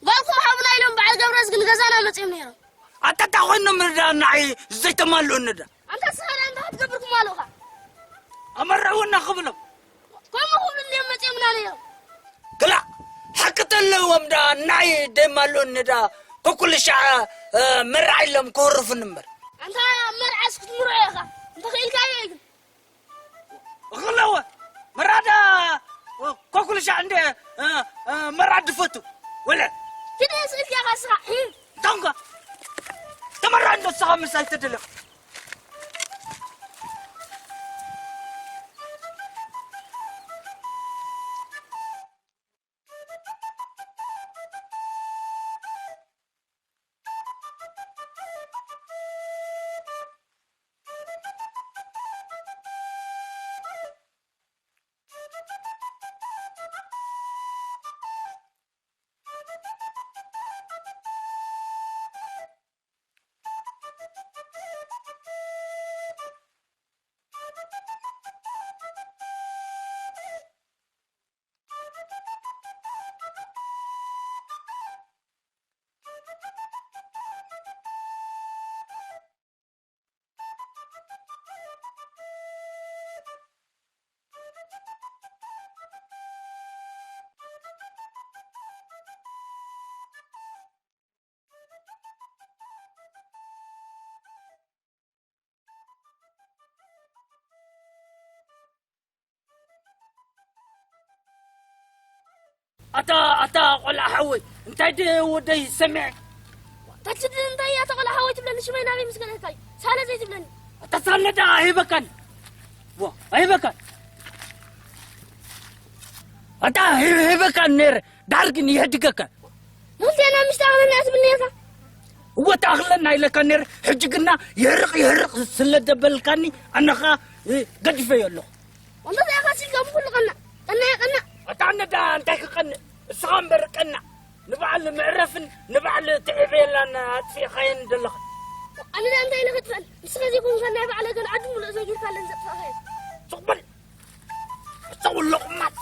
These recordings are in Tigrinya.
ጓልኩም ሃቡና ኢሎም በዓል ገብረዝጊ ንገዛና መጺኦም ነይሮም። ኣታ እንታይ ኮይኖም ንዳ ንዓይ ዘይተማልኡኒ ዳ? ኣንታ ስኻ ደኣ እንታይ ክትገብር ክማልኡኻ? ኣመርዕውና ክብሎም። ከምኡ ክብሉ እንድዮም መጺኦምና ነይሮም። ክላእ ሓቂ ተለዎም ዳ ንዓይ ደይማልኡኒ ዳ? ከኩሉ ሻዕ መርዓ ኢሎም ክህርፉኒ እምበር። ኣንታ መርዓስ ክትምርዖ ኢኻ እንተኽኢልካዮ እዩ ግን። እኽለወ መራዳ ኮኩልሻ እንደ መራድ ድፈቱ ወለ ኪደ ስእልካ ስራሕ ሂ ዳንጋ ተመራ እንደ ስኻ ምሳይ ተደለ ኣታ ኣታ ቆልዓ ሓወይ እንታይ ደ ወደይ ሰሚዐ ታችድ እንታይ ኣታ ቆልዓ ሓወይ ትብለኒ ሽመይ ናበይ ምስ ገለካ እዩ ሳለ ዘይትብለኒ ኣታ ሳለ ዳ ኣይበቃን ዋ ኣይበቃን ኣታ ኣይበቃን ነር ዳር ግን ይሕድገካ ንክልቴና ምሽ ተኣኽለና እያ ትብል ነርካ እወ ተኣኽለና ኢለካ ነር ሕጂ ግና ይህርቕ ይህርቕ ስለ ደበልካኒ ኣነኻ ገዲፈዮ ኣለኹ ወንዶ እዚኣ ካሲልካ ብኩሉ ቀና ቀና እያ ቀና ኣታ ኣነ ዳ እንታይ ክቐንእ እስኻ እምበር ቀና ንባዕል ምዕረፍን ንባዕል ትዕብየላን ኣጥፊእኻየን ዘለኻ ኣነ ዳ እንታይ ኢለ ክጥፍአን ንስኻ ዘይኮንካ ናይ ባዕለ ገለ ዓዲ ሙሉእ ዘጊርካለን ዘጥፋእኻየን ሱቕ በል እቶም ለቑማት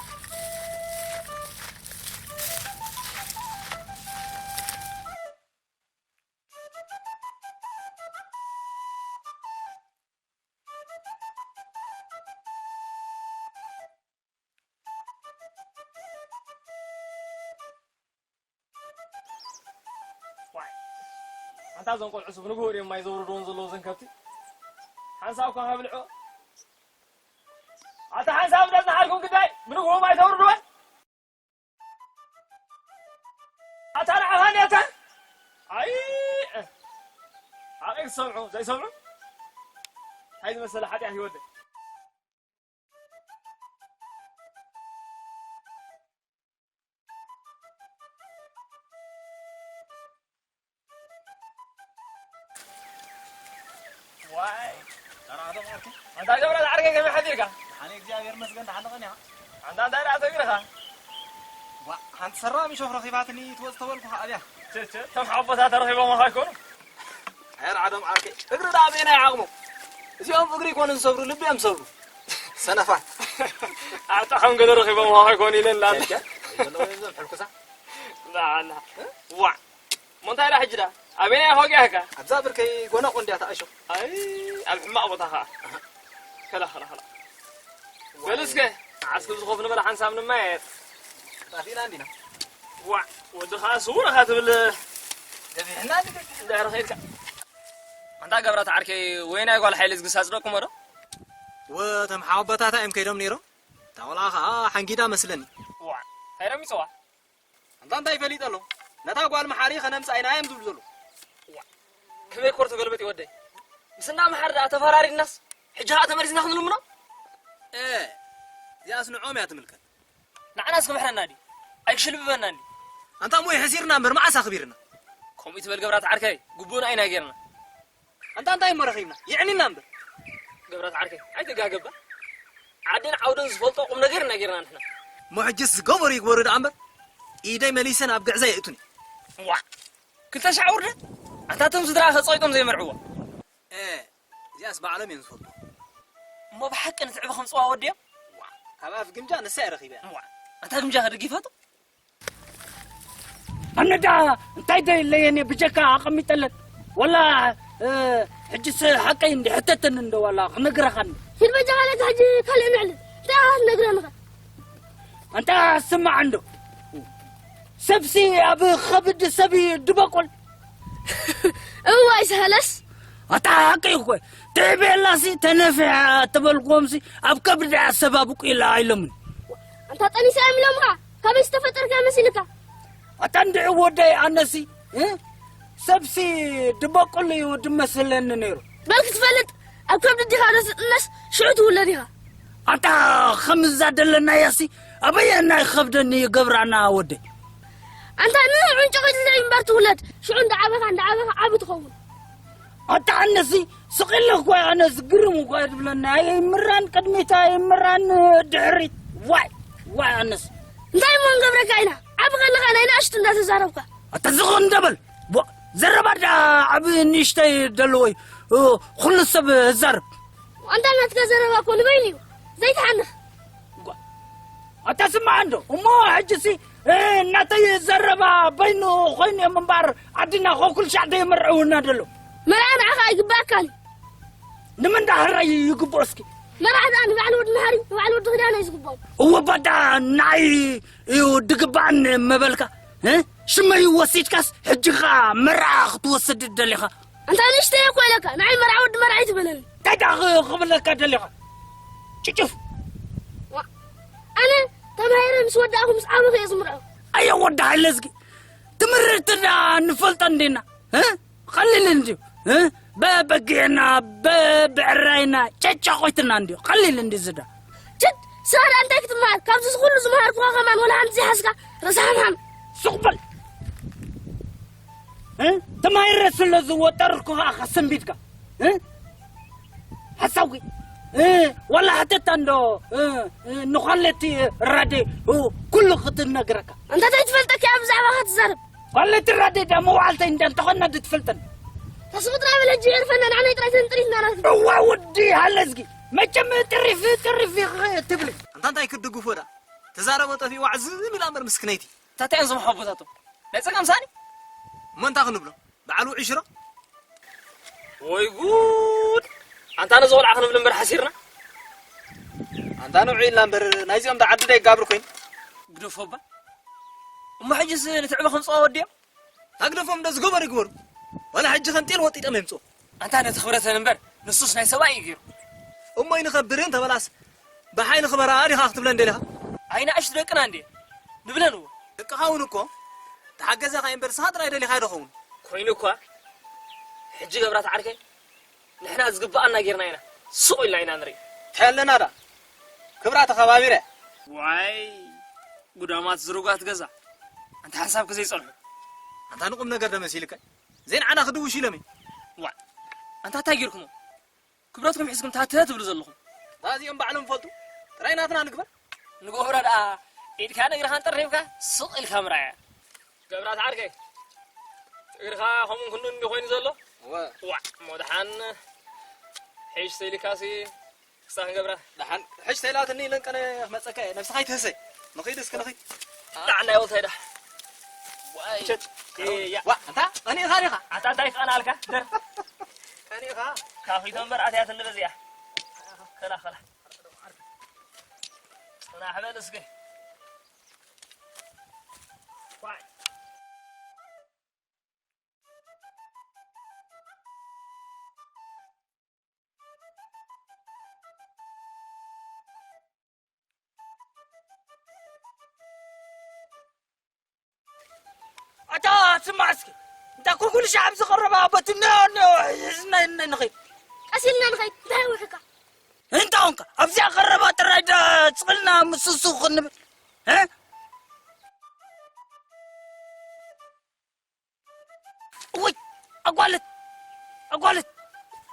ኣንታ እዞም ቆልዑ ስብ ንግሆ ድዮም ማይ ዘውርድዎን ዘለዉ ዘን ከብቲ ሓንሳብ እኳ ከብልዖ ኣታ ሓንሳብ ደዝናሓልኩም ግዳይ ብንግሆ ማይ ዘውርድወን ኣታ ንዓኻ ኔታ ኣይ ኣበይ ክሰምዑ ዘይሰምዑ እንታይ ዝመሰለ ሓጢኣት ይወደ ዋይ ኣንታ ገብረ ዓርከይ ከመይ ሓዲርካ ኣነ እግዚኣብሔር ይመስገን ደሓን ኾን እያ። ኣንታ እንታይ ደኣ ተግርኻ? ዋ፣ ሓንቲ ሰራሚ ሾፍ ረኺባትኒ ትወጽእ ተበልኩ ኸኣ ኣብያ። ቸ፣ ቸ፣ እቶም ሓቦታት ተረኺቦም ኸይኮኑ? ኣየርዓዶም ዓርከይ፣ እግሪ ደኣ በየናይ ዓቕሞም? እዚኦም እግሪ ይኮኑ ዝሰብሩ፣ ልቢ እዮም ዝሰብሩ። ሰነፋት። ኣታ ከም ገለ ረኺቦም ኸይኮኑ ኢለን ላለ። ቸ፣ ቸ፣ ዘለዎም እዮም እዞም ሕልኩሳ። ላላ። ዋ። እሞ እንታይ ኢላ ሕጂ ደኣ? ኣበየናይ ኢኻ ወጊኣካ? ኣብዛ ብርከይ ጎነቑ እንድያ ተኣሾ። ኣይ፣ ኣብ ሕማቕ ቦታ ኸኣ። ከላ፣ ከላ፣ ከላ። በል እስከ፣ ዓስኪ ዝኸፍ ንበላ ሓንሳብ ንማየጥ። ጠፊእና እንዲና። ዋዕ፣ ወዲ ኸኣ ስዉር ኢኻ ትብል። ገፊሕና እንዲ ገፊሕ። እንድሕር ኸይድካ። ኣንታ ገብራት ዓርከይ፣ ወይ ናይ ጓል ሓይሊ ዝግሳ ጽደቅኩሞ ዶ? ወቶም ሓወቦታታ እዮም ከይዶም ነይሮም። እታ ቆልዓ ኸኣ ሓንጊዳ መስለኒ። ዋዕ፣ እንታይ ደሚጽዋ? ኣንታ እንታይ ይፈሊጥ ኣሎ? ነታ ጓል መሓሪ ከነምጽኣ ኢና እዮም ዝብሉ ዘለዉ። ዋ፣ ከመይ ኮር ተገልበጥ ይወደይ? ምስ እንዳ መሓሪ ደኣ ተፈራሪድናስ፣ ሕጂ ኸኣ ተመሊስና ክንልምኖ? እ፣ እዚኣስ ንዕኦም እያ ትምልከት። ንዓናስ ክምሕረና ድዩ? ኣይክሽልብበናን ድዩ? ኣንታ እሞ የሕሲርና እምበር መዓስ ኣኽቢርና? ከምኡ ይትበል ገብራት ዓርከይ፣ ግቡእና ኢና ጌርና። ኣንታ እንታይ እሞ ረኺብና? የዕኒና እምበር። ገብራት ዓርከይ፣ ኣይትጋገባ። ዓድን ዓውድን ዝፈልጦ ቁም ነገር ኢና ጌርና ንሕና። እሞ ሕጅስ ዝገበሩ ይግበሩ ደኣ እምበር፣ ኢደይ መሊሰ ናብ ግዕዘይ የእቱኒ። ዋ! ክልተ ሻዕ ውርደት? ኣታ እቶም ስድራ ከጸቂጦም ዘይመርዕዋ። እ፣ እዚኣስ ባዕሎም እዮም ዝፈልጡ። እሞ ብሓቂ ንትዕቢ ከምጽዋ ወድዮም? ዋ! ካብ ኣፍ ግምጃ ንሳ እየ ረኺበያ። ዋ! ኣታ ግምጃ ከደጊፋቶ? ኣነ ደኣ እንታይ ደለየን እየ ብጀካ ኣቐሚጠለን? ወላ፣ እ፣ ሕጅስ ሓቀይ እንዲ ሕተተኒ እንዶ ዋላ ክነግረኻኒ። ሂድ በጃኻ ነቲ ሕጂ ካልእ ንዕልል። እንታይ ኢኻ ክትነግረኒ ኸ? ኣንታ ስማዕ እንዶ። ሰብሲ ኣብ ኸብድ ሰብ እዩ ድበቁል። እዋይ ሳህለስ። ኣታ ሓቂ እኮ። ትዕቤላሲ ተነፊሓ እተበልክዎምሲ ኣብ ከብዳ ሰብ ኣብቁ ኢላ ኢሎምን። ኣንታ ጠኒሳ እዮም ኢሎምኻ። ካበይ ዝተፈጠርካ መሲልካ? ኣታ እንድዒ ወደይ ኣነሲ፣ እ? ሰብሲ ድበቁል እዩ ድመስለኒ ነይሩ። በል ክትፈልጥ፣ ኣብ ከብዲ ዲኻ ዶ ትጥነስ፣ ሽዑ ትውለድ ኢኻ። ኣታ ከምዛ ደለናያሲ፣ ኣበየናይ ኸብደኒ ይገብራና ወደይ? ኣንታ ንዑንጭቕ ኢልካ እምበር ትውለድ፣ ሽዑ እንዳዓበኻ፣ እንዳዓበኻ ዓቢ ትኸውን። ኣታ ኣነሲ ስቕ ኢለ እኮ ኣነስ ግርም እኮ እዩ ዝብለኒ። ኣይምራን ቅድሚት ኣይምራን ድሕሪት። ዋይ ዋይ ኣነስ። እንታይ እሞ ንገብረካ ኢና? ዓቢ ከለኻ ናይ ንኣሽቱ እንዳተዛረብካ። ኣታ ዝኹ እንደበል። ቦ፣ ዘረባ ዳ ዓቢ ንእሽተይ ደለዎ እዩ። እ፣ ኩሉ ሰብ ዛረብ። ኣንታ ናትካ ዘረባ እኮ ንበይኑ እዩ። ዘይትሓንኽ። ጓ-፣ ኣታ ስማዕ እንዶ። እሞ ሕጂሲ፣ እ፣ እናተይ ዘረባ በይኑ ኮይኑ እዮም እምበር ዓድና ኮ ኩሉ ሻዕ ዘይምርዕውና ደሎ። መርዓ ንዓኻ ኣይግባእካን። ንምንዳ ህራይ ይግብኦ እስኪ። መርዓ ደኣ ንበዓል ወዲ መሃሪ፣ ንበዓል ወዲ ክዳን እዩ ዝግብኦም። እወ ባዳ ንዓይ እዩ ድግባእን መበልካ። እ? ሽመይ ወሲድካስ ሕጂ ኸኣ መርዓ ክትወስድ ደሊኻ። ኣንታ ንእሽተይ እኮ ኢለካ፣ ንዓይ መርዓ ወዲ መርዓ ኣይትበለኒ። እንታይ ደኣ ኽ-፣ ክብለካ ደሊኻ? ጭጭፍ። ዋ፣ ኣነ ተማሂረ ምስ ወዳእኹ ምስ ዓበኹ እየ ዝምርዖ። ኣየ ወዲ ሃይለዝጊ፣ ትምህርቲ ደኣ ንፈልጦ እንዲና? እ? ቐሊል እንድዩ። እ? በበጊዕና፣ በብዕራይና፣ ጨጫቖይትና እንድዩ። ቐሊል እንድዩ ዝዳ። ችድ፣ ስራሕ ደኣ እንታይ ክትመሃር? ካብዚ ኩሉ ዝመሃርኩኻ ከማን ወላ ሓንቲ ዘይሓዝካ፣ ረሳሕምሓም። ሱቕ በል። እ? ተማሂረ ስለ ዝወጠርኩ ኸኣ ከሰንቢድካ። እ? ሓሳዊ። እ፣ ዋላ ሓተታ እንዶ፣ እ፣ እ፣ ንኳለቲ ራዴ፣ እ፣ ኩሉ ክትነግረካ። እንተ ዘይትፈልጠኪ ኣብ ብዛዕባ ክትዛረብ። ኳለቲ ራዴ ዳ መዋዕልተይ እንደ እንተኾና ድትፈልጠን። ተስፍጥራ በል ሕጂ ዕርፈና፣ ንዓናይ ጥራይ ተንጥሪትና ናት። እዋ ወዲ ሃለዝጊ፣ መቸም ጥሪፍ፣ ጥሪፍ ኢኺ ትብሊ። ኣንታ እንታይ ክትድግፎ ዳ? ተዛረቦ ጠፊኡ ዋዕ ዝብል ኣምበር ምስክነይቲ። ታታይ እዮም ዝመሓቦታቶም። ናይ ጸጋም ሳኒ? እሞ እንታይ ክንብሎ? በዓል ውዑይ ሽሮ? ወይ ጉድ! ኣንታ ነዚ ቆልዓ ክንብል እምበር ሓሲርና። ኣንታ ንውዑይ ኢልና እምበር ናይዚኦም ዶ ዓዲ ዶ ይጋብር ኮይኑ? ግደፎ እባ። እሞ ሕጂስ ንትዕበ ከምጽዋ ወዲኦም? ታግደፎም ዶ ዝገበሩ ይግበሩ። ዋላ ሕጂ ከም ጤል ወጢጦም የምጽኡ። ኣንታ ነቲ ክብረተን እምበር ንሱስ ናይ ሰብኣይ እዩ ገይሩ። እሞ ይንኸብርን ተበላስ ብሓይሊ ክበራ ዲኻ ክትብለን ደሊኻ? ኣይ ንኣሽቱ ደቅና እንዴ ንብለን እዎ። ደቅኻ እውን እኮ ተሓገዘኻ እምበር ንስኻ ጥራይ ደሊኻ ዶ ኸውን? ኮይኑ እኳ ሕጂ ገብራት ዓርከይ ንሕና ዝግብኣና ጌርና ኢና ሱቕ ኢልና ኢና ንርኢ። እንታይ ኣለና ዳ ክብራ ተኸባቢረ። ዋይ ጉዳማት ዝሩጋት ገዛ ኣንታ ሓንሳብ ከዘይጸንሑ። ኣንታ ንቁም ነገር ዶ መሲልካ? ዘይንዓና ክድውሽ ኢሎም እዩ። ዋይ ኣንታ እንታይ ጌርኩሞ? ክብረትኩም ሒዝኩም ታተ ትብሉ ዘለኹም። እዚኦም ባዕሎም ይፈልጡ። ጥራይ ናትና ንግበር። ንገብሮ ደኣ ኢድካን እግርኻን ጠሪብካ ስቕ ኢልካ ምርኣያ። ገብራት ዓርከይ፣ እግርኻ ከምኡ ክንዱ እንዲ ኮይኑ ዘሎ? እወ። ዋዕ፣ እሞ ደሓን ሒሽ ሰይልካሲ ክሳ ክንገብራ። ደሓን ሕሽ ተይላትኒ ኢለን ቀነ ክመጸካ እየ። ነብስኻ ይትህሰይ። ንኺድ እስኪ ንኺድ። ዳዕ ናይ ወልታይ ዳሕ። ዋይ። ቸት። እያ። ዋ፣ ኣንታ ቀኒእኻ ዲኻ? ኣታ እንታይ ክቐናልካ? ደር። ቀኒእኻ? ካኺቶ እምበር ኣትያትኒ በዚኣ። ከላ፣ ከላ። ጽናሕ በል እስኪ። ዋይ። ኣታ ስማዕ እስኪ፣ እንታ ኩልኩል ሻዕ ኣብዚ ቀረባ በቲ ነ-፣ ነ-፣ ነ-፣ ነ-፣ ንኸይድ። ቀስ ኢልና ንኸይድ፣ እንታይ ይውሕካ? እንታይ ኾንካ? ኣብዚኣ ቀረባ ጥራይ ዳ ጽቕልና ምስሱ ክንብል። እ? እውይ፣ ኣጓለት፣ ኣጓለት።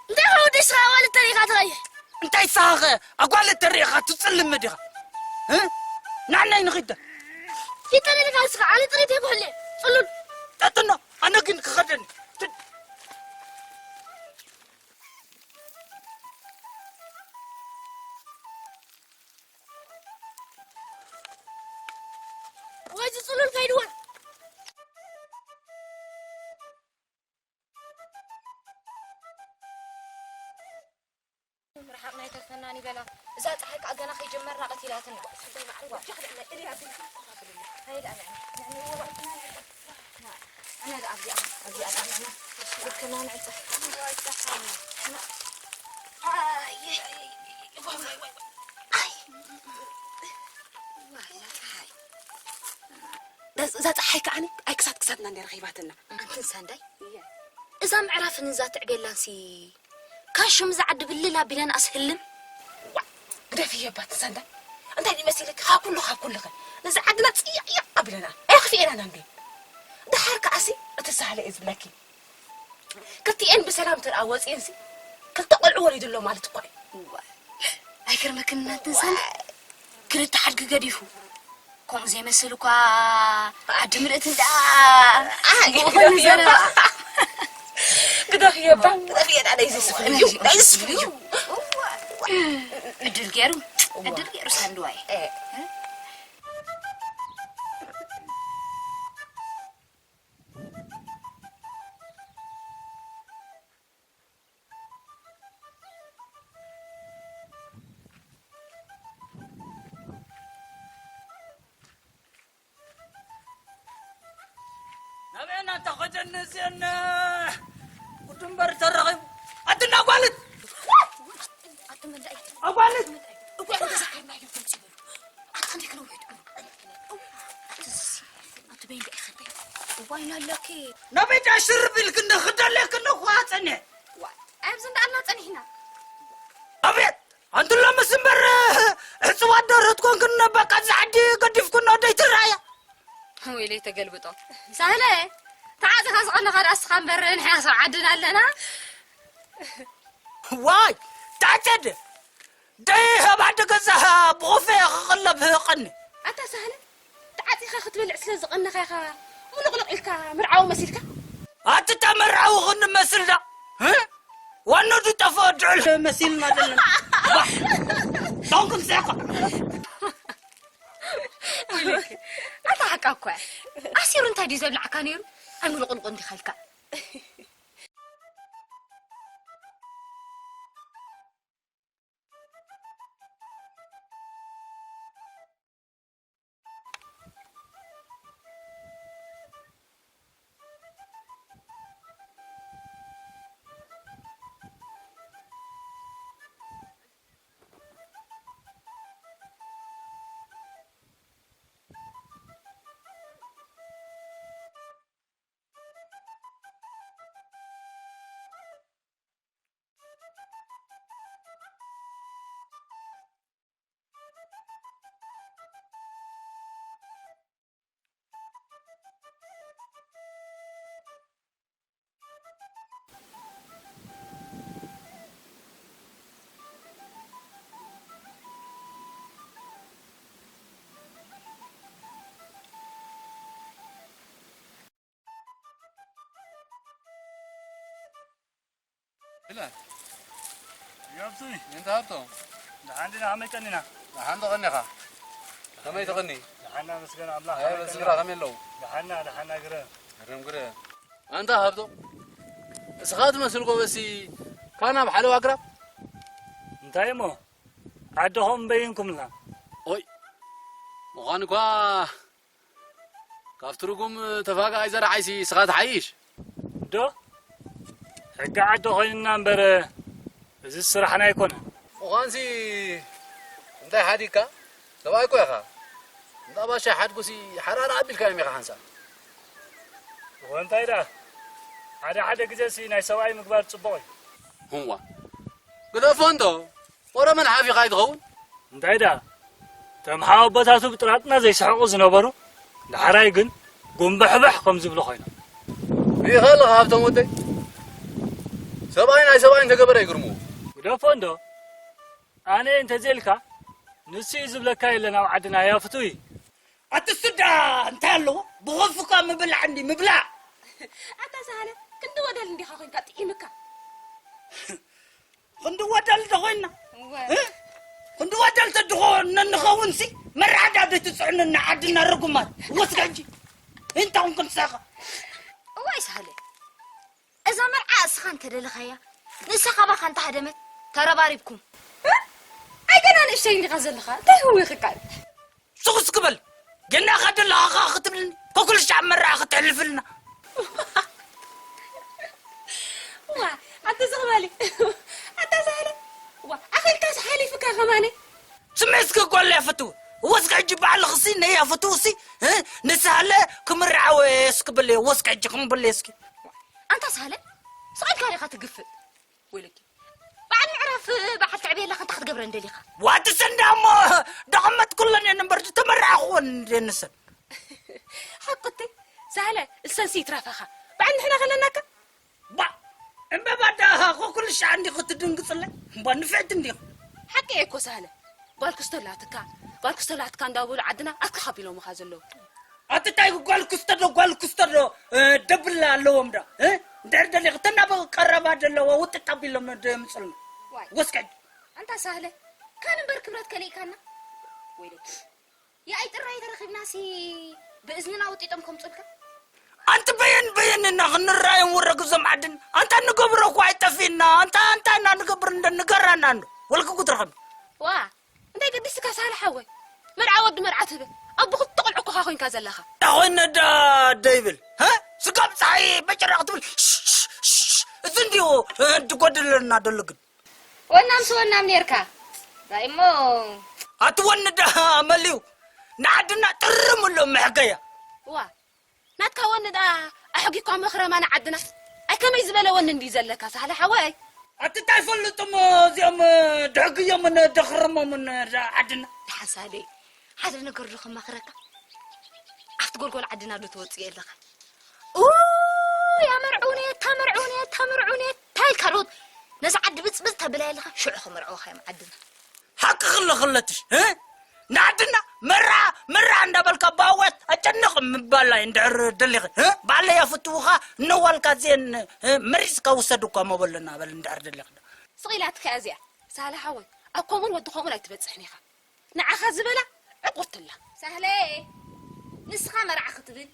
እንታይ ኸ ወዲ ስኻ ኣጓለት ተሪኻ ትኸይድ? እንታይ ስኻ ኸ ኣጓለት ተሪኻ ትጽልም ዲኻ? እ? ናናይ ንኺድ። ይጠለልካ ንስኻ፣ ኣነ ጥሪት የብህለ። ጽሉል። ጠጥኖ፣ ኣነ ግን ክኸደኒ። ት-፣ ወይ ዝጽሉል ከይድዋ። ምርሓቕ ናይ ተፈናኒ በላ። እዛ ጸሓይ ከኣ ገና ከይጀመርና ቀቲላትና። እዛ ጸሓይ ከዓኒ ኣይ ክሳድ ክሳድና እንደ ረኺባትና። ኣንትን ሳንዳይ፣ እዛ ምዕራፍን እዛ ትዕቤላንሲ ካሽም እዛ ዓዲ ብልል ኣቢለናስ ህልም። ዋ፣ ግደፍየ ባት ሳንዳይ። እንታይ ድዩ መሲልክ? ካብ ኩሉ፣ ካብ ኩሉ ኸ ነዚ ዓድና ጽይቕይቕ ኣቢለና። ኣየኽፍኤናን እንዴ? ደሓር ከኣሲ እቲ ሳህለ እየ ዝብለኪ። ክልቲኤን ብሰላም ተደኣ ወጺኤንሲ ክልተ ቆልዑ ወሊዱ ኣሎ ማለት እኳ እዩ። ዋ፣ ኣይገርመክን እናንትን ሳንዳይ? ክልተ ሓድጊ ገዲፉ። ከምኡ ዘይመስል እኳ ዓዲ ምልእቲ እንዳ ኣይ፣ ብኡ ግደፍዮ ዘረባ። እባ። ግደፍዮ እባ። ግደፍዮ፣ ናይ ዘስፍን እዩ። ናይ ዘስፍን እዩ። እዋ። ዕድል ገይሩ፣ እዋ። ዕድል ገይሩ ሳንድዋይ። እ። ናበየና እንተኸደኒ እዚአን ጉድምበር ተረኺቡ። ኣትና ጓልት! ኣቲ መላኢ! ኣጓልት! እኮ ተዘከርናዮ ድምፂ በሉ። ኣቲ ክንደይ ክነውሕ ይጥዕሙ? ኣቲ ዝሲ፣ ኣቲ በይን ደኣ ይኸደ። እዋይ ናለኪ። ናበይ ደኣ ሽርብ ኢልክኒ ክደለክኒ እኮ ኣጸኒሐ። ዋ፣ ኣብዚ እንዳኣልና ጸኒሕና። ኣቤት! ኣንቲ ሎምስ እምበር ዕፅዋት ደርህት ኮንክን በቃ ዛዕዲ ገዲፍክን ወደይ ትረኣያ። ወይለይ ተገልብጦ። ሳህለ፣ ተዓፂኻ ዝቐነኻ ደኣ እስኻ እምበር ንሕና ሰብ ዓድና ኣለና። ዋይ፣ ታጨድ! ደይ ኣብ ዓዲ ገዛኻ ብኾፈ ክቕለብ ህቐኒ። ኣታ ሳህለ፣ ተዓፂኻ ክትበልዕ ስለ ዝቐነኻ ኢኻ ሙልቕልቕ ኢልካ መርዓዊ መሲልካ? ኣቲ እታ መርዓዊ ክንመስል ዳ? እ? ዋኖ ዝጠፍኦ ድዑል መሲልና ዘለና። ባሕ! ዶንኩም ስሕቋ! ኣታ ሓቃ እኮ እያ። ኣሲሩ እንታይ ድዩ ዘብልዓካ ነይሩ? ኣይሙልቕልቑ እንዲኻ ኢልካ። ኢለ። ያብቱይ። እንተ ሃብቶም። ደሓን ዲና፣ ከመይ ቀኒና? ደሓን ተቐኒኻ? ከመይ ተቐኒ? ደሓና መስገን ኣምላኽ፣ ኣይ፣ ከመይ በስድራ ቀኒና? ከመይ ኣለዉ? ደሓና፣ ደሓና ግረ። ግርም ግረ። ኣንታ ሃብቶም፣ እስኻ ትመስል ጎበሲ፣ ካና ኣብ ሓለዋ ኣግራብ? እንታይ እሞ? ዓድኹም በይንኩምላ። ኦይ፣ ምዃን እኳ ካብ ትርጉም ተፋጋኣይ ዘርዓይሲ እስኻ ትሓይሽ። ዶ? ሕጊ ዓዲ ኮይንና እምበር፣ እዚ ስራሕና ኣይኮነን። ምዃንሲ እንታይ ሓዲግካ? ሰብኣይ እኮ ኢኻ። እንዳ ባሻ ሓድጉሲ ሓራር ኣቢልካዮም ኢኻ ሓንሳብ። እወ፣ እንታይ ደኣ? ሓደ ሓደ ግዜሲ ናይ ሰብኣይ ምግባር ጽቡቕ እዩ። ህዋ። ግደፎ እንዶ። ወረ መን ሓፊኻ ኣይትኸውን? እንታይ ደኣ? እቶም ሓወቦታቱ ብጥራጥና ዘይስሕቑ ዝነበሩ፣ ዳሕራይ ግን ጉምብሕብሕ ከም ዝብሉ ኮይኖም። ርኢኻ ኣለኻ ሃብቶም ወደይ? ሰብኣይ ናይ ሰብኣይ እንተገበረ ይግርምዎ። ግደፎ እንዶ። ኣነ እንተዘይልካ፣ ንሱ እዩ ዝብለካ የለን ኣብ ዓድና ያፍቱይ። ኣቲ እሱ ደኣ እንታይ ኣለዎ? ብኸፉካ ምብላዕ እንዲ ምብላዕ። ኣታ ሳህለ፣ ክንዲ ወደል እንዲኻ ኮይንካ ጥዒምካ። ክንዲ ወደል ዶ ኮይንና? እወ። እ? ክንዲ ወደል ተድኾ ነንኸውንሲ መራዳ ዘይትጽዕኑና ዓድና ርጉማት። ወስከ ሕጂ። እንታይ ኹንክን ሳኻ? እዋይ ሳህለ፣ እዛ መርዓ እስኻ እንተደለኻያ፣ ንሳ ካባኻ እንተሃደመት፣ ተረባሪብኩም። እ? ኣይ ገና ንእሽተይ እንዲኻ ዘለኻ፣ እንታይ ህዊኽካ? ሱቕ እስኪ በል። ጌናኻ ደለኻ ኸኣ ክትብልኒ፣ ከኩልሻዕ መርዓ ክተሕልፍልና። ዋ፣ ኣታ ስቕ በሊ። ኣታ ሳህለ። ዋ፣ ኣኺልካስ ሓሊፍካ ከማነይ። ስምዒ እስኪ ጓል ያፈቱ። ወስኪ ሕጂ ባዕልኽሲ ነይ ያፈቱሲ፣ እ? ንሳህለ ክምርዓወ እስኪ በልዮ፣ ወስኪ ሕጂ ክምበልዮ እስኪ። ኣንታ ሳህለ፣ ስቕ ኢልካ ዲኻ ትግፍእ? ወይለኪ። በዓል ምዕራፍ በዓል ትዕበየላ ከንታ ክትገብረን ደሊኻ? ዋቲ ሰንዳ እሞ ደቐመት ኩለን እየን እምበር ዝተመርዓኽወን እንድየን ንሰን። ሓቅቲ ሳህለ፣ እሰንሲ ይትረፈኻ። በዓል ንሕና ከለናካ? ባ፣ እምበባ ደኣ ኮኩልሻ እንዲኹ ትድንግጽለይ? እምባ ንፍዕቲ እንዲኹ። ሓቂ እየ እኮ ሳህለ። ጓል ክስቶ ኣላትካ፣ ጓል ክስቶ ኣላትካ እንዳበሉ ዓድና ኣትካ ካቢሎምኻ ዘለዉ። ኣቲ ታይ ጓል ክስቶ ዶ፣ ጓል ክስቶ ዶ፣ እ፣ ደብላ ኣለዎም ዶ? እ? እንድሕር ደሊኺ፣ እተን ኣብ ቀረባ ዘለዋ ውጥጥ ኣቢሎም ዶ የምፅልና? ዋይ። ወስከድ። ኣንታ ሳህለ፣ ካን እምበር ክብረት ከሊእካና? ወይለኪ። የኣይ ጥራይ ተረኺብናሲ ብእዝንና ወጢጦም ከምፁልካ? ኣንቲ በየን በየን እና ክንረኣዮም ወረግ እዞም ዓድን? ኣንታ ንገብሮ እኮ ኣይጠፊእና። ኣንታ፣ ኣንታ እና ንገብር እንደ ንገራና እንዶ። ወልኪ ጉትረኸም። ዋ፣ እንታይ ገዲስካ ሳህለ ሓወይ? መርዓ ወዲ መርዓ ትብል። ኣቦ ክልተ ቆልዑ እኮ ኮይንካ ዘለኻ። እንታይ ኮይነ ዳ ደይብል? ሀ? ስጋብ ፀሓይ በጨራ ክትብል፣ ሽሽ፣ ሽሽ። እዚ እንዲሁ፣ እ፣ ድጎድለና ደሎ ግን። ወናምስ ወናም ኔርካ። ራይ እሞ። ኣቲ ወኒ ዳ መልዩ። ንዓድና ጥርም ኣሎ መሕገያ። ዋ፣ ናትካ ወኒ ደኣ ኣሕጊኳ መኽረማ ንዓድና። ኣይ ከመይ ዝበለ ወኒ እንድዩ ዘለካ ሳህለ ሓወይ። ኣቲ እንታይ ፈልጡ እሞ እዚኦም ድሕግዮምን ደኽርሞምን ዓድና። ደሓን ሳህለይ፣ ሓደ ነገር ዶ ከማኽረካ? ኣብቲ ጎልጎል ዓድና ዶ ትወጽእ ኣለኻ? ኡይ፣ ኣመርዑኔት፣ ተመርዑኔት፣ ተመርዑኔት፣ እንታይ ኢልካ ዶ ነዛ ዓዲ ብጽብጽ ተብላ ኣለኻ? ሽዑ ከመርዕወኻ እዮም ዓድና። ሓቂ ክለ ክለትሽ፣ እ? ንዓድና መራ፣ መራ እንዳበልካ ባወት ኣጨንቕ ምባል እዩ እንድሕር ደሊኺ፣ እ? ባዕለይ ኣፍትውኻ እነዋልካ እዚአን፣ እ፣ መሪጽካ ውሰድ እኳ መበለና በል እንድሕር ደሊኺ። ስቕ ኢላትካ እዚኣ፣ ሳህለ ሓወይ፣ ኣብ ከምኡን ወዲ ከምኡን ኣይትበጽሕን ኢኻ። ንዓኻ ዝበላ ዕቑርትላ። ሳህለ፣ ንስኻ መርዓ ክትብል፣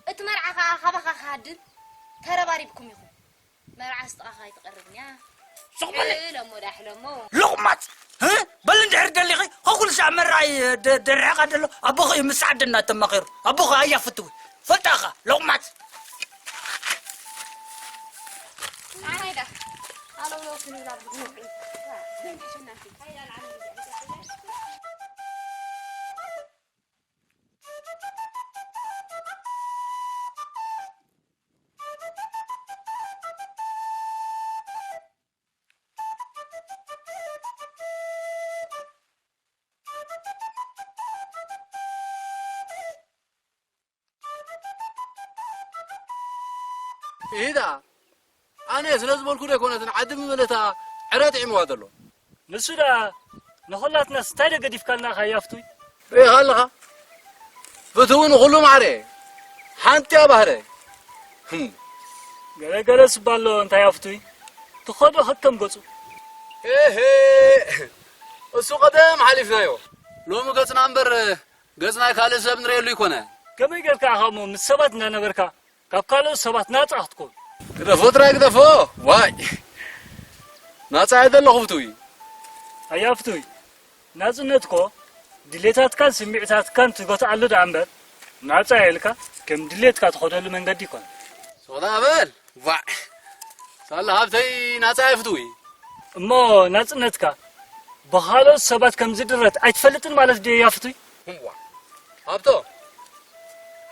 እቲ መርዓ ኸኣ ካባኻ ክሃድም ተረባሪብኩም ኢኹም። መርዓስ ጥቓኻ ኣይትቐርብን እያ። ስቕ በሊ። እለሞ ዳሕለሞ። ሎቕማጽ፣ እ? በል እንድሕር ደሊኺ፣ ኸኩሉ ሻዕ መርዓይ ደ-፣ ደርሕኻ ደሎ፣ ኣቦኺ እዩ ምስ ዓድና ተማኺሩ። ኣቦኺ ኣያ ፍትዊ። ፈልጣኻ፣ ሎቕማጽ። ኣናይዳ። ኣለው ለው ክንብል ኣብ ዝግመት። ኢዳ፣ ኣነ ስለ ዝበልኩ ዶ ኣይኮነትን ዓዲ ምመለታ ዕረ ጥዒምዋ ዘሎ። ንሱ ደኣ ንኹላትናስ እንታይ ዶ ገዲፍካልና ኢኻ ያፍቱይ? ርኢኻ ኣለኻ? ፍትዊ ንኹሉ ማዕረ፣ ሓንቲ እያ ባህረ። ህም። ገለ ገለ ስባ ኣሎ እንታይ ያፍቱይ? ትኸዶ ከከም ገጹ። ኤሄ፣ እሱ ቀደም ሓሊፍናዮ። ሎሚ ገጽና እምበር ገጽ ናይ ካልእ ሰብ ንርእየሉ ይኮነ። ከመይ ጌርካ ኢኻ እሞ ምስ ሰባት እናነበርካ ካብ ካልኦት ሰባት ናጻ ክትኮን? ግደፎ ጥራይ ግደፎ። ዋይ፣ ናጻ እየ ዘለኹ ፍቱይ። ኣያ ፍቱይ፣ ናጽነት እኮ ድሌታትካን ስምዒታትካን ትገትኣሉ ደኣ እምበር፣ ናጻ እየ ኢልካ ከም ድሌትካ ትኸደሉ መንገዲ ይኮነ። ሶዳ በል። ዋ፣ ሳላ ሃብተይ ናጻ እየ ፍቱይ። እሞ ናጽነትካ ብኻልኦት ሰባት ከም ዝድረት ኣይትፈልጥን ማለት ድየ ኣያ ፍቱይ? እዋ፣ ሃብቶ፣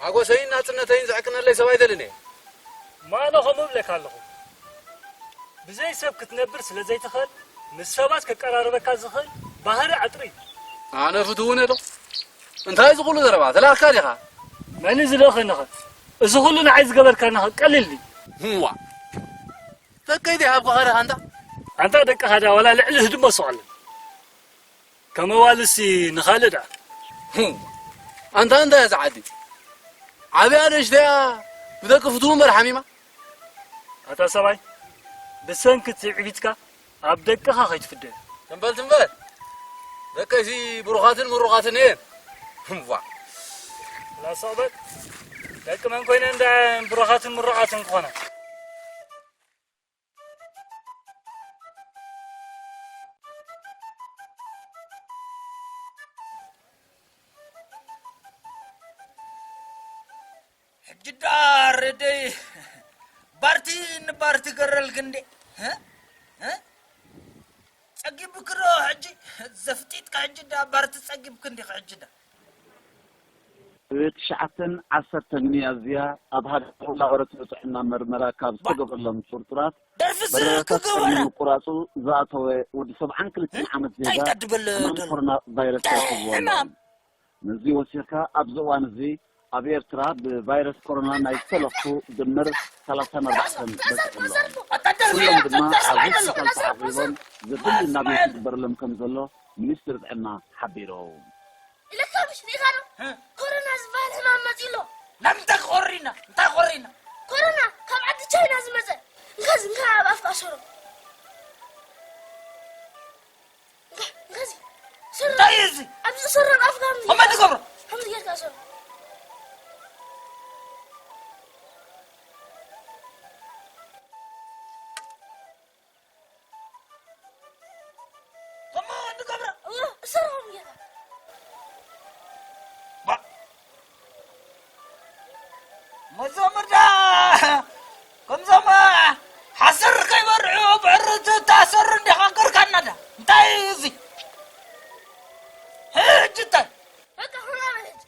ሓጎሰይን ናጽነተይን ዘዕቅነለይ ሰብ ኣይደልን እየ። እሞ ኣነ ከምኡ እብለካ ኣለኹ። ብዘይ ሰብ ክትነብር ስለ ዘይትኽእል፣ ምስ ሰባት ከቀራርበካ ዝኽእል ባህሪ ዕጥሪ እዩ። ኣነ ፍቱው እውን እየ ዶ? እንታይ እዚ ኩሉ ዘረባ? ተላእኽካ ዲኻ? መን እዩ ዝልእኸኒኸ? እዚ ኩሉ ንዓይ ዝገበርካኒኸ ቀሊል ድዩ? እዋ፣ ደቀይ ዲሃብኩኻ ዲኻ ኣንታ? ኣንታ ደቅኻ ድኣ ዋላ ልዕሊ ህድሞ ስቕ ኣለን። ከም ኣዋልድሲ ንኻልእ ደኣ። ህም። ኣንታ እንታይ እያ እዛ ዓዲ? ዓብያ ንእሽተያ ብደቂ ፍትው እምበር ሓሚማ? ኣታ ሰብኣይ፣ ብሰንኪ ትዕቢትካ ኣብ ደቅኻ ከይትፍደ። ትም በል፣ ትም በል። ደቀይሲ ብሩኻትን ምሩቓትን እየን። ህምዋ። ላሶቕ በል። ደቂ መን ኮይነን ደኣ ብሩኻትን ምሩቓትን ክኾና? ሕጂ ደኣ ረደይ ባርቲ ንባርቲ ገረልክ እንዴ? እ? እ? ጸጊብክ ዶ ሕጂ? ዘፍጢጥካ ሕጂ ደኣ ባርቲ ጸጊብክ እንዲኻ ሕጂ ደኣ? ብትሽዓተን ዓሰርተን ሚያዝያ ኣብ ሃገር ላቦራቶሪ ጥዕና መርመራ ካብ ዝተገብረሎም ጥርጡራት ደርፍስ በረራታት ክገብራ? ቅድሚ ምቁራጹ ዝኣተወ ወዲ ሰብዓን ክልተን ዓመት እንታይ ዜጋ ተድብል ሕማም ደሎ? ኮሮና ቫይረስ እንታይ ተረኺብዎ ኣሎ። ሕማም? ነዚ ወሲኽካ ኣብዚ እዋን እዚ ኣብ ኤርትራ ብቫይረስ ኮሮና ናይ ዝተለኽፉ ድምር ሰላሳን ኣርባዕተን በጺሖም ኣለዉ። ኣታ ደርፊ ኩሎም ድማ ኣብ ኣታ ሆስፒታል ተዓቒቦም ዘድሊ ናብየት ይግበረሎም ከም ዘሎ ሚኒስትሪ ጥዕና ሓቢሩ። ኢለካ ምሽ ሪኢኻ ዶ? እ? ኮሮና ዝበሃል ሕማም መጺኡ ኣሎ። ናብ እንታይ ክኾሪና? እንታይ ክኾሪና? ኮሮና ካብ ዓዲ ቻይና ዝመጸ። እንካ፣ እንካ ኣብ ኣፍካ ሰሮ። እንካ፣ እንካ እዚ። ሰሮ። እንታይ እዩ እዚ? ኣብዚ ሰሮ ኣብ ኣፍካ ከምዚ። ከመይ ትገብሮ? ከምዚ ጌርካ ሰሮ። ከምኡ ንገብሮ። እዎ፣ እሰር ከምኡ ጌርካ። ባ-፣ መዞም እንዳ፣ ከምዞም ሓሰር ከይበርዑ ብዕሪ ተኣሰሩ እንዲኻ ገርካና ዳ። እንታይ እዩ እዚ? ሕጂ እንታይ? በቃ፣ ኹና በል ሕጂ።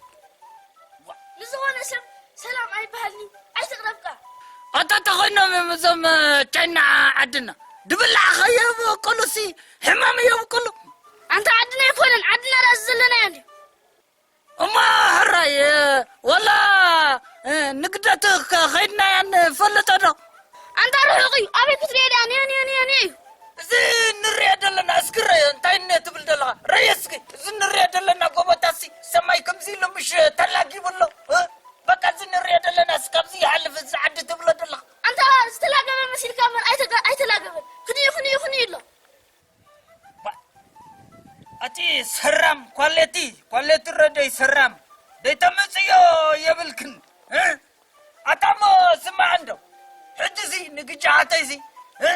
ዋ። ንዝኾነ ሰብ ሰላም ኣይበሃልን እዩ፣ ኣይትቕረብካ። ኣታ ተኾይኖም እዮም እዞም ቻይና ዓድና። ድብላዕ ከየብቅሉሲ ሕማም የብቅሉ። ኣንታ ዓድና ኣይኮነን፣ ዓድና ራስ ዘለናዮ እንድዩ። እሞ ሕራይ፣ ወላ ንግደት ከ-፣ ከይድናያ ንፈልጦ ዶ? ኣንታ ርሑቕ እዩ፣ ኣበይ ክትሪኦ ድኣ? ኒዮ፣ ኒዮ፣ ኒዮ፣ ኒዮ እዩ። እዚ ንሪኦ ዘለና እስኪ ረዮ፣ እንታይ እነ ትብል ዘለኻ? ረዮ እስኪ፣ እዚ ንሪኦ ዘለና ጎቦታሲ ሰማይ ከምዚ ኢሉ ምሽ ተላጊቡ ኣሎ? እ? በቃ እዚ ንሪኦ ዘለና እስኪ ካብዚ ይሓልፍ እዚ ዓዲ ትብሎ ዘለኻ? ኣንታ ዝተላገበ መሲልካ እምበር ኣይተጋ-፣ ኣይተላገበን። ክንዩ፣ ክንዩ፣ ክንዩ ኣሎ። ባ-፣ እቲ ሰራም ኳሌቲ፣ ኳሌቲ ረደይ ሰራም ደይተምጽዮ የብልክን፣ እ? ኣታ እሞ ስማዕ እንዶ፣ ሕጂ እዚ ንግጃ ኣተይ እዚ፣ እ?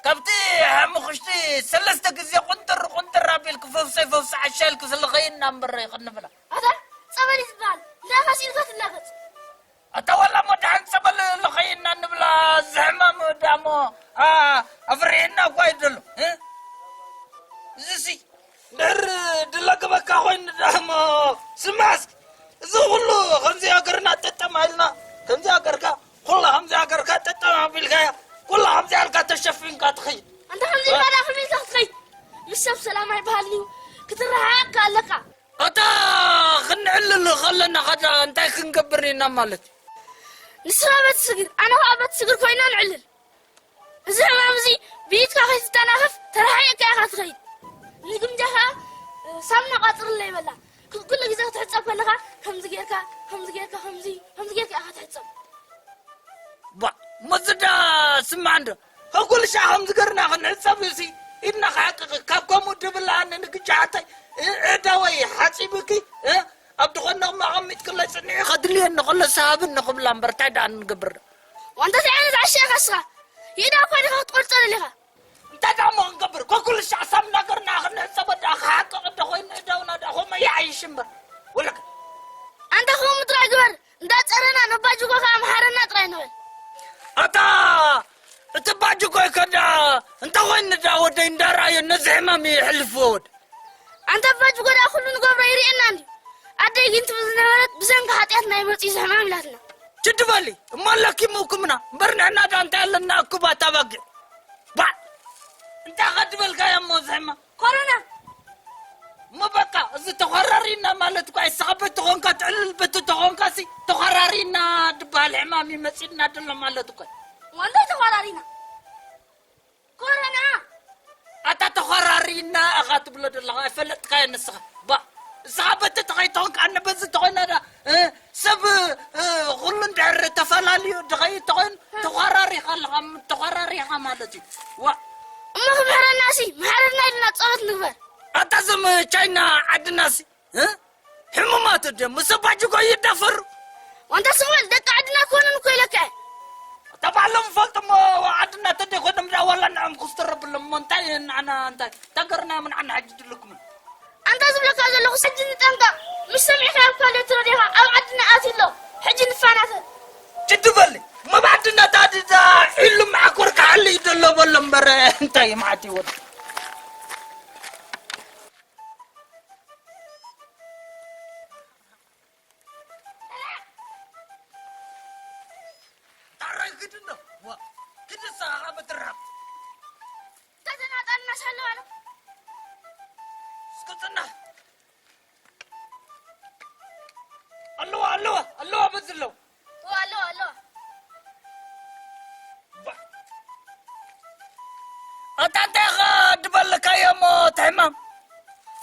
ካብቲ ሓሙኽሽቲ ሰለስተ ግዜ ቁንጥር ቁንጥር ኣቢልክ ፈፍሰይ ፈፍሰ ዓሻ ኢልክ ስለኸይና እምበር ይኽንብላ። ኣታ ጸበል እዩ ዝበሃል። እንታይ ኢኻ ሲልካ ትላገጽ? ኣታ ዋላ እሞ ደሓን ጸበል ለኸይና ንብላ፣ እዚ ሕማም ደኣ እሞ፣ ኣ-፣ ኣፍርሒና እኳ እዩ ዘሎ፣ እ? እዚሲ ድሕር ድለግበካ ኮይኑ ደኣ እሞ፣ ስማዕ እስኪ፣ እዚ ኩሉ ከምዚ ሃገርና ጠጠም ኣኢልና፣ ከምዚ ሃገርካ፣ ኩላ ከምዚ ሃገርካ ጠጠም ኣቢልካያ፣ ኩላ ከምዚ ኣልካ ተሸፊንካ ትኸይድ። ኣንታ ከምዚ ኢልካ ደኣ ከመይ ኢልካ ክትኸይድ? ምስ ሰብ ሰላም ኣይበሃልን እዩ፣ ክትረሓቕ ኣለካ። ኣታ ክንዕልል ከለና ኸዳ እንታይ ክንገብር ኢና ማለት እዩ? ንስኻ በቲ ስግር፣ ኣነ ኸዓ በቲ ስግር ኮይና ንዕልል። እዚ ሕማም እዚ ብኢድካ ከይትተናኸፍ ተረሓሒቕካ ኢኻ ትኸይድ። ንግምጃ ኸዓ ሳሙና ቋጽርለይ በላ። ኩ-፣ ኩሉ ግዜ ክትሕጸብ ከለኻ ከምዚ ጌርካ፣ ከምዚ ጌርካ፣ ከምዚ፣ ከምዚ ጌርካ ኢኻ ትሕጸብ። ባ፣ መዝዳ ስማዕ እንዶ፣ ከኩልሻ ከም ዝገርና ክንዕጸብ እሲ ኢድና ክሓቅቕ ካብ ከምኡ ድብልኣኒ ንግጃሓተይ እዕዳወይ ሓጺብኪ ኣብ ድኾነቕ መቐሚጥክለይ ጽኒዑ ከድልየኒ ከሎ ሰሃብኒ ክብላ እምበር እንታይ ደኣ ንገብር ዶ? ዋንታ እንታይ ዓይነት ዓሻ ኢኻ እስኻ? ኢዳ እኳ ዲኻ ክትቆርጾ ደሊኻ? እንታይ ደኣ እሞ ክንገብር? ከኩልሻ ሳብ እናገርና ክንዕጸብ ደኣ ክሓቅቕ እንተ ኮይኑ እዳውና ደኣ ከምኡ ይዓይሽ እምበር። ወለከ ኣንታ ከምኡ ጥራይ ግበር። እንዳጸረና ነባጅጎ ከኣ መሓረና ጥራይ ንበል። ኣታ እቲ ባጅጎይ ከዳ እንተ ኮይኑ ዳ ወደይ እንዳረኣዮ ነዚ ሕማም የሕልፍዎ ወደ ኣንተ ባጅጎ ዳ ኩሉ ንገብሮ ይርእየና እንዲ ኣደይ ግን ትብል ዝነበረት ብሰንኪ ሓጢኣትና ይመጽእ እዚ ሕማም ኢላትና። ችድ በሊ እሞ ኣለኪ ምእኩምና እምበር ንሕና ዳ እንታይ ኣለና እኩባት ኣባጊዕ ባዕ እንታይ ኸድበልካዮ እሞ እዚ ሕማም ኮሮና እሞ በቃ እዚ ተኾራሪና ማለት እኳ እዩ። ንስኻ በቲ ኾንካ ትዕልል በቲ ተኾንካ ሲ ተኾራሪና ድበሃል ሕማም እዩ መፂእና ድሎ ማለት እኳ እዩ። ወንዶ ተኾራሪና ኮሮና ኣታ ተኾራሪና እኻ ትብሎ ዘለኻ ኣይፈለጥካዮ ንስኻ ባ ንስኻ በቲ ተኸይተኾንካ ኣነ በዚ ተኾይና ዳ እ፣ ሰብ እ፣ ኩሉ እንድሕር ተፈላልዩ ድኸይድ ተኾይኑ ተኾራሪኻ ኣለኻ ተኾራሪኻ ማለት እዩ ዋ እሞ ክምሕረና ሲ ምሕረና ኢልና ጸሎት ንግበር ኣታ ዘም ቻይና ዓድናሲ እ? ሕሙማት ድም ምስ ኣባጅጎ ይዳፈሩ ዋንታ ስሙኤል ደቂ ዓድና ኮኑን እኮ ኢለካ እየ። እታ ባዕሎም ፈልጥሞ ዓድና ተደይኮኖም ዳ ዋላ ንዕም ክስተረብሎም እሞ እንታይ ንዓና እንታይ ተገርና ምን ዓና ሕጂ ድልኩም ኣንታ ዝብለካ ዘለኹ ሕጂ ንጠንቀቕ ምስ ሰሚዕካ ኣብ ካልእ ትረዲኻ ኣብ ዓድና ኣትዩ ኣሎ ሕጂ ንፋናተ ጅዲ በሊ እሞ ብዓድና ታዲዳ ሒሉ ማዕኮር ክሓሊ ይደሎ በሎ እምበር እንታይ ማዕት ይወድ ዳራይ ግድኖ ዋ ግድሳ ኣብ ትራብ ተተናጠልና ሳለዋለ እስክትና ኣለዋ ኣለዋ ኣለዋ በዚ ኣለዋ ኣለዋ ኣለዋ ኣታ እንታይ ኸ ድበልካዮ እሞ እቲ ሕማም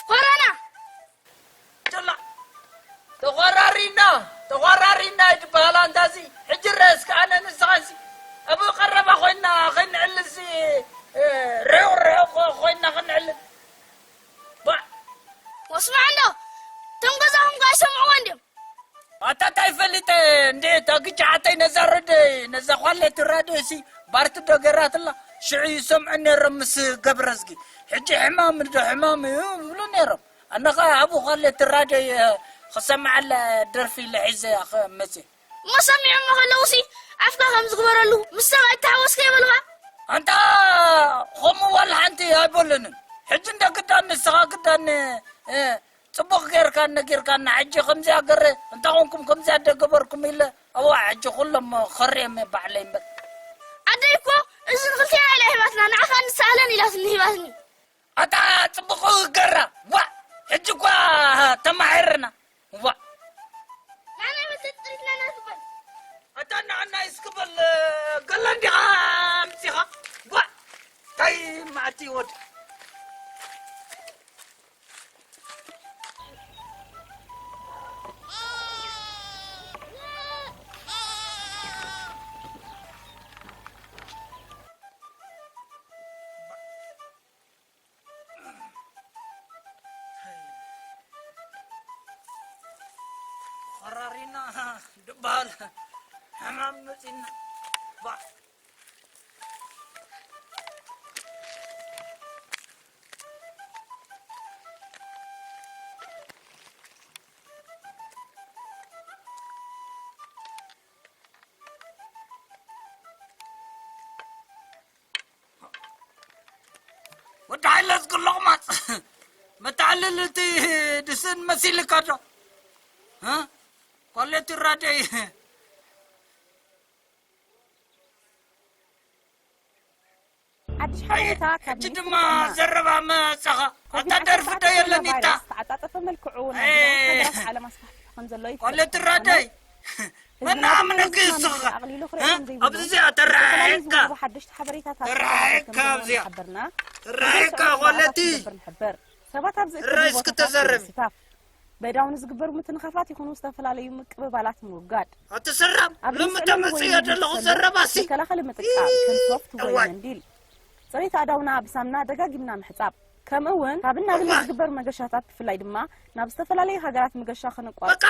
ኮሮና ጀላ ተኾራሪና ተኾራሪና ይትበሃል ኣንታ እዚ ሕጂ ረእስ ከኣነ ንስኻሲ ኣብ ቀረባ ኮይና ከይንዕልልሲ ርሑቕ ርሑቕ ኮይና ክንዕልል ባዕ ወስማዕ እንዶ እቶም ገዛኹም ከ ኣይሰምዕዎ እንድዮም ኣታ እንታይ ፈሊጠ እንዴ እታ ግጃ ሓተይ ነዛ ረደይ ነዛ ኳሌት ራደይ ሲ ባርቲ ዶ ገራትላ ሽዑ ይሰምዑ ነይሮም ምስ ገብረዝጊ ሕጂ ሕማም ዶ ሕማም እዩ ይብሉ ነይሮም ኣነ ኸ ኣብኡ ኳሌት ራደይ ክሰምዓለ ደርፊ ኢለ ሒዘ መፅእ እሞ ሰሚዖሞ ከለውሲ ኣፍካ ከም ዝግበረሉ ምስ ሰብ ኣይተሓወስካ ይበልኻ ኣንታ ከምኡ ዋላ ሓንቲ ኣይበሉንን ሕጂ እንደ ግዳን ንስኻ ግዳን ፅቡቕ ጌርካ ነጊርካና ሕጂ ከምዚኣ ገረ እንተ ኾንኩም ከምዚኣ ደገበርኩም ኢለ ኣዋ ሕጂ ኩሎም ኸሪኦም እየ ባዕለይ እምበር ኣደይ እኮ እዚ ንክልቲና ኢላ ሂባትና ንዓኻ ንስኣለን ኢላትኒ ሂባትኒ ኣታ ጽቡቕ ገራ ዋ ሕጂ እኳ ተማሒርና ዋ ናናይ መሰል ጥሪትና ናትበል ኣታ ንዓና ይስክበል ገለ እንዲኻ ኣምጺኻ ዋ ታይ ማዕቲ ወድ ኸራሪና ድበሃል ሕማም መፂና ባ ወዲ ሓይለ ዝግለቑማፅ መተዓልል እቲ ድስን መሲልካ ዶ እ? ኮሌት ራደይ ሓድሽ ሓበሬታ ካብ ሕጂ ድማ ዘረባ መፀኻ ኣታ ደርፊ ዶ የለኒታ ተዓፃፀፈ መልክዑ ናይ ሃገራት ዓለም ኣስፋሕፊሑ ከም ዘሎ ይፍለጥ። ኮሌት ራደይ መናምንኪ እስኻ ኣብዚ እዚኣ ተረሓሒቕካ ተረሓሒቕካ ኣብዚኣ ተረሓሒቕካ ኮለቲ እረይ እስኪ ተዘረቢ በዳውን ዝግበሩ ምትንኻፋት ይኹኑ ዝተፈላለዩ ምቅብባላት ምውጋድ። ኣቲ ሰራም ኣብ ሎሚ ተመፅዮ ዘለኹ ዘረባሲ መከላኸሊ ምጥቃም ከም ሶፍት ወይ መንዲል። ፅሬት ኣዳውና ብሳምና ደጋጊምና ምሕፃብ። ከምኡ እውን ካብ እናበለ ዝግበሩ መገሻታት ብፍላይ ድማ ናብ ዝተፈላለዩ ሃገራት መገሻ ከነቋርጥ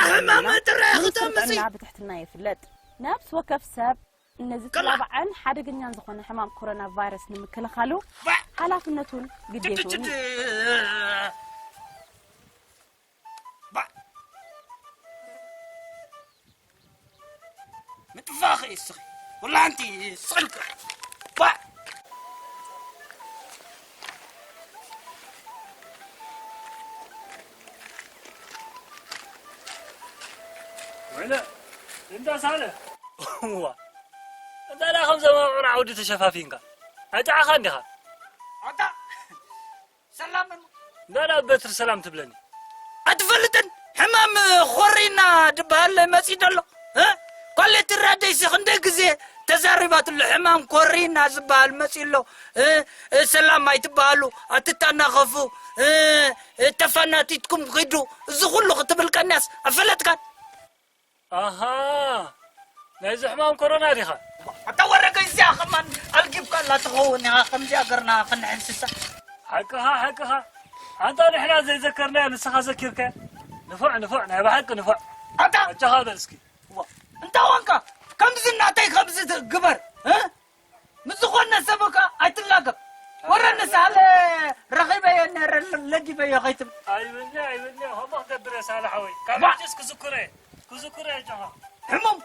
ጥራይ ክትምፅእ። ብትሕትና የፍለጥ። ነብስ ወከፍ ሰብ ነዚ ተላባዕን ሓደገኛን ዝኾነ ሕማም ኮሮና ቫይረስ ንምክልኻሉ ሓላፍነቱን ግዴትኡን እዩ። ምጥፋኺ እስኺ ኩላንቲ ስልክ ባዕ ወይለ እንዳ ሳለ ዋ እንዳ ዳ ከም ዘማምዑን ዓውዲ ተሸፋፊንካ ኣይጠዓኻ እንዲኻ ኣታ ሰላም እንዳላ በትሪ ሰላም ትብለኒ ኣትፈልጥን ሕማም ኮሪና ድበሃል መፂ ደሎ ኳሌቲ ራደይሲ ክንደይ ግዜ ተዛሪባትሉ ሕማም ኮሪና ዝበሃል መፂ ኣሎ ሰላም ኣይትበሃሉ ኣትታናኸፉ ተፋናቲትኩም ኪዱ እዚ ኩሉ ክትብል ቀንያስ ኣፈለጥካን ኣሃ ናይዚ ሕማም ኮሮና ዲኻ? ኣታ ወረ ገዚኣ ከማን ኣልጊብካላ ትኸውን ኢኻ ከምዚኣ ገርና ክንሕንስሳ። ሓቅኻ ሓቅኻ ኣንታ ንሕና ዘይዘከርናዮ ንስኻ ዘኪርከ ንፉዕ ንፉዕ ናይ ብሓቂ ንፉዕ ኣታ ኣጃኻ በል እስኪ። እንታ ኾንካ ከምዚ እናተይ ከምዚ ግበር እ? ምስ ዝኾነ ሰብ እካ ኣይትላገብ። ወረ ንሳለ ረኺበዮ ነረ ለጊበዮ ኸይትብል። ኣይብልኒ ኣይብልኒ ከምኡ ክገብር እየ ሳለ ሓወይ ካብ ሕጅስ ክዝክሮ እየ ክዝክሮ እየ ጃኻ። ሕሙም